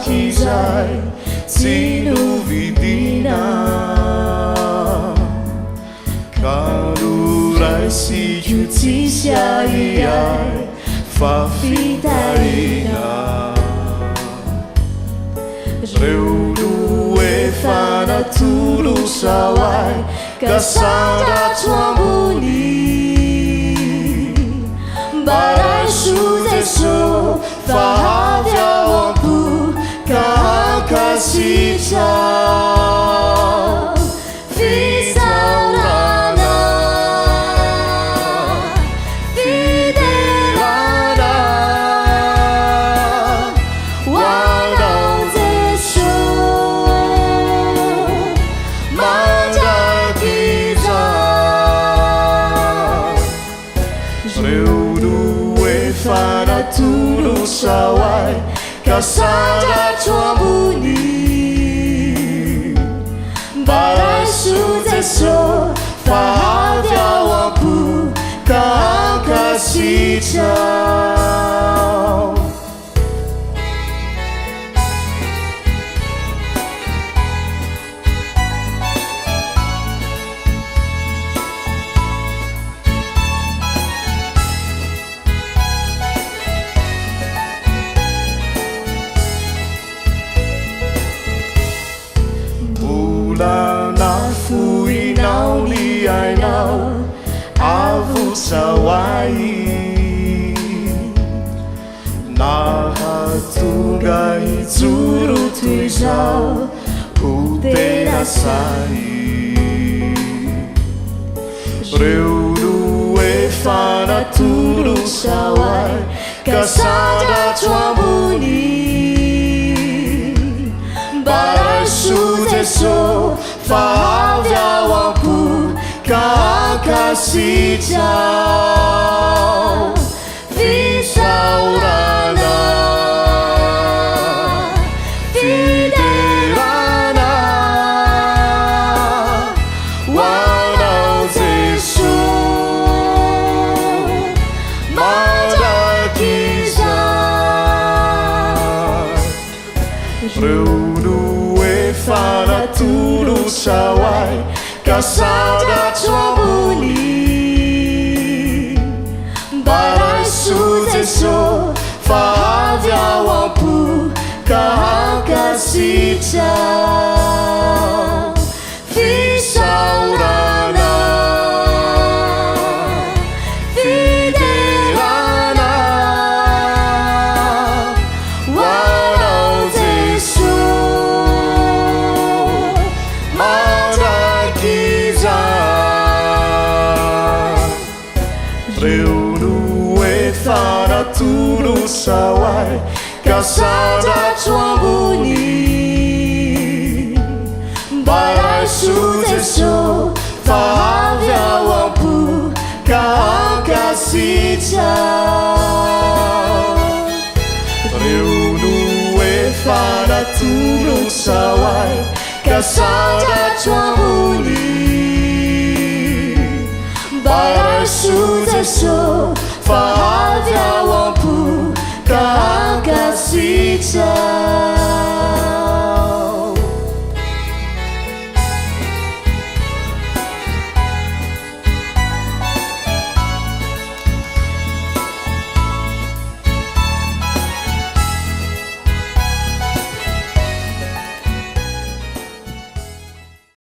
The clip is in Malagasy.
mandrakizay tsy novidina ka noraisiko tsisy ahiahy fa fitahiana. Reo no efa natolotrao ahy ka sandratro ambony. Mba raiso Jeso fa avy ao am-po ka ankasitraho. Fisaorana, fiderana ho anao Jeso mandrakizay. Reo no efa natolotrao ahy ka sandratro ambony. Mba raiso Jeso fa avy ao am-po ka ankasitraho. Mbola nafoinao ny ainao avotra ho ahy nahatonga hijoro toy izao ho tena sahy. Reo no efa natolotrao ahy ka sandratro ambony. Mba raiso Jeso fa avy ao am-po ka ankasitraho. Fisaorana, fiderana ho anao Jeso mandrakizay. Reo no efa natolotrao ahy ka sandratro ambony. Mba raiso Jeso fa avy ao am-po ka ankasitraho. Fisaorana, fiderana ho anao Jeso mandrakizay. Reo no efa natolotrao ahy ka sandratro ambony. Mba raiso Jeso fa avy ao am-po ka ankasitraho. Reo no efa natolotrao ahy ka sandratro ambony. Mba raiso Jeso fa avy ao